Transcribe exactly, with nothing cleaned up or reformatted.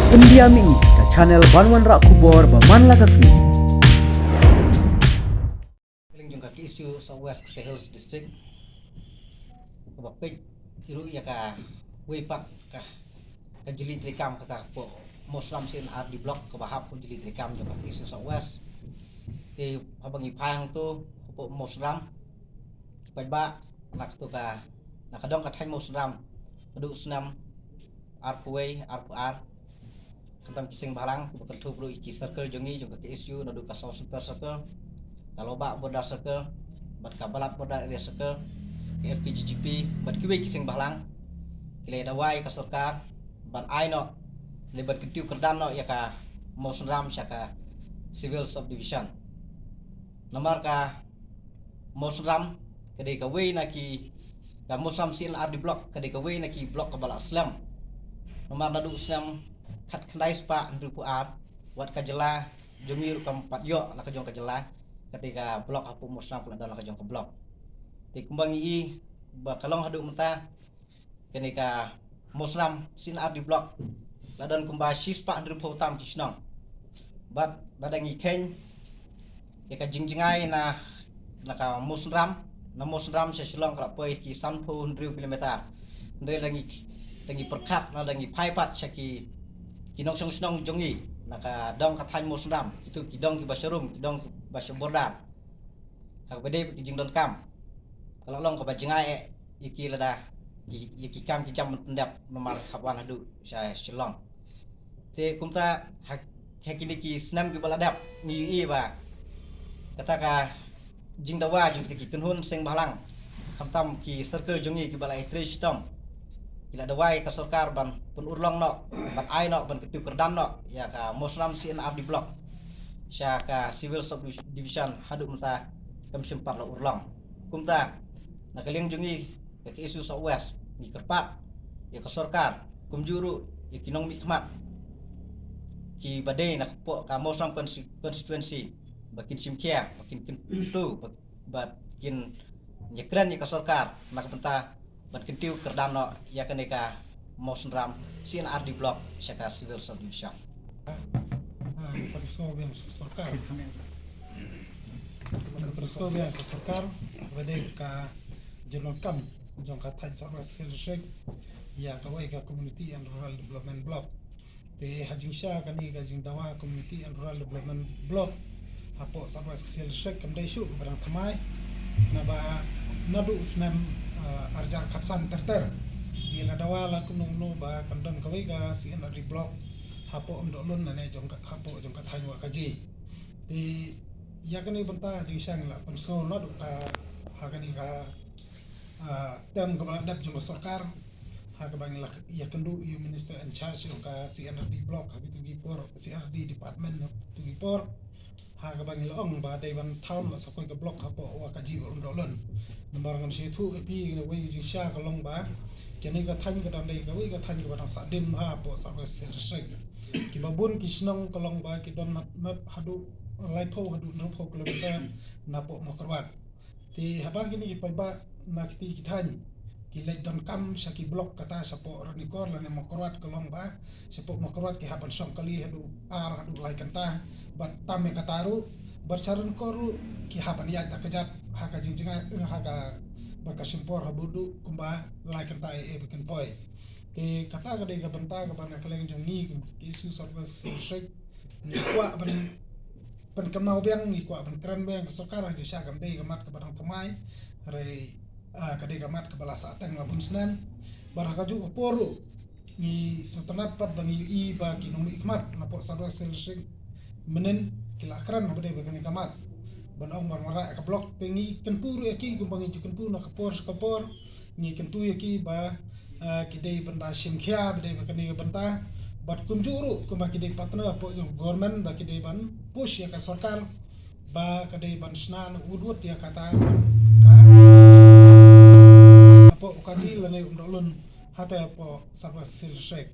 Pyndiam ïa ka channel ban wanrah khubor ba man la ka sngi. Ka liang jong ka K S U South West Khasi Hills District kaba peit ruh ïa kawei pat ka, ka jingïatrei kam kata hapoh Mawsynram C and R D Block kaba hap ka jingïatrei kam jong ka K S U South West. Te haba ngi phai hangto hapoh Mawsynram, paidbah, na kato ka, na ka dong ka thaiñ Mawsynram, naduh snem arphew wei, arphew ar, khamtam ki seng bhalang kiba kynthup ruh ïa ki circle jong ngi, jong ka K S U, naduh ka South Sumper Circle, ka Lawbah Border Circle, bad ka Balat Border Area Circle, ka F K J G P, bad kiwei ki seng bhalang, ki la dawa ïa ka sorkar ban ai noh, lane ban kyntiew kyrdan noh ïa ka Mawsynram sha ka Civil Subdivision. Namar ka Mawsynram ka dei kawei na ki, ka Mawsynram C and R D Block ka dei kawei na ki block kaba la slem. Namar naduh snem khatkhyndai spah hynriewphew ar, wat ka jylla jong ngi ruh kam pat ïoh la ka jong ka jylla kata ka block hapoh Mawsynram, ka la don la ka jong ka block. Te kumba ngi i ba ka long haduh mynta, kane ka Mawsynram C and R D Block la don kumba shispah hynriewphew tam ki shnong. Bad lada ngi kheiñ ïa ka jingjngai na, na ka Mawsynram, na Mawsynram sha Shillong ka la poi ki sanphew hynriew kilometer. Hynrei lada ngi, lada ngi pyrkhat, lada ngi phai pat sha ki, ki nongshong shnong jong ngi na ka dong ka thaiñ Mawsynram, kito ki dong kiba sharum, ki dong kiba sha border, ha kaba dei bad ki jingdonkam, ka la long kaba jngai eh ïa ki lada ki, ïa ki kam ki jam ban pyndep namar hap wan haduh sha Shillong. Te kumta ha, ha kine ki snem kiba la dep ngi ïohi ba kata ka jingdawa jong kita ki kynhun seng bhalang, khamtam ki circle jong ngi kiba la ïatrei shitom, ki la dawa ïa ka sorkar ban pynurlong noh, ban ai noh, ban kyntiew kyrdan noh ïa ka Mawsynram C and R D Block sha ka Civil Subdivision. Haduh mynta kam shym pat la urlong. Kumta na ka liang jong ngi ka K S U South West ngi kyrpad ïa ka sorkar, kumjuh ruh ïa ki nongmihkhmat kiba dei na ka, ka Mawsynram consti-, constituency, ba kin shim khia, ba kin kyntiew, ba, ba kin ïakren ïa ka sorkar na ka bynta ban kyntiew kyrdan noh ïa kane ka Mawsynram C and R D Block sha ka Civil Subdivision. Ah, ngi pynskhem ïa ka sorkar. Ngi pynskhem ïa ka sorkar, ba dei ka jingdonkam jong ka thaiñ South West Khasi Hills District ïa kawei ka Community and Rural Development Block. Te ha jingshisha kane ka jingdawa Community and Rural Development Block hapoh South West Khasi Hills District kam dei shuh ba dang thymmai. Naba naduh u snem, ah, arhajar khatsan ter ter ngi la dawa la kumno kumno ba kan don kawei ka C and R D Block hapoh Umdohlun lane jong ka, hapoh jong ka thaiñ Wahkaji. Te ïa kane bynta ha jingshisha ngi la pynsngew naduh ka, ha kane ka ah, term kaba la dep jong ka sorkar, ha kaba ngi la ïakynduh ïa u minister in charge jong ka C and R D Block ha kito ki por, C and R D department ha kito ki por, ha kaba ngi la ong ba dei ban thaw noh sa kawei ka block hapoh Wahkaji bad Umdohlun. Namar ngan sa ïathuh ïa phi, kawei ka jingshisha ka long ba kane ka thaiñ ka dang dei kawei ka thaiñ kaba dang sah dim hapoh South West Khasi Hills District. Kiba bun ki shnong ka long ba ki don na, na haduh laiphew haduh hynriewphew kilometer napoh Mawkyrwat. Te haba kine ki paidbah na kiti ki thaiñ ki leit donkam sha ki block kata shapoh Ranikor lane Mawkyrwat, ka long ba shapoh Mawkyrwat ki hap ban shong kali haduh ar haduh lai kynta, bad tam ïa kata ruh, bad sha Ranikor ruh ki hap ban ïaid da kjat ha ka jingjngai, ha ka, bad ka shim por haduh kumba lai kynta eh eh ba kin poi. Te kata ka dei ka bynta kaba na ka liang jong ngi kum ka K S U South West Khasi Hills District ngi kwah ban pynkynmaw biang, ngi kwah ban kren biang ka sorkar, ha jingshisha kam dei ka mat kaba dang thymmai, hynrei, ah, ka dei ka mat kaba la sah teng la bun snem. Bad ha kajuh ka por ruh ngi sngewtynnat pat ba ngi ïohi ba ki nongmihkhmat napoh South West Khasi Hills District mynhynnin ki la kren haba dei bad kane ka mat ban ong ban wanrah ïa ka block. Te ngi kyntu ruh ïa ki kumba ngi ju kyntu na ka por sha ka por, ngi kyntu ïa ki ba, ah, ki dei ban da shim khia ba dei bad kane ka bynta. Bad kumjuh ruh kumba ki dei partner hapoh jong government ba ki dei ban push ïa ka sorkar ba ka dei ban shna wut wut ïa kata ka hapoh Wahkaji lane Umdohlun, hata hapoh South West Khasi Hills District.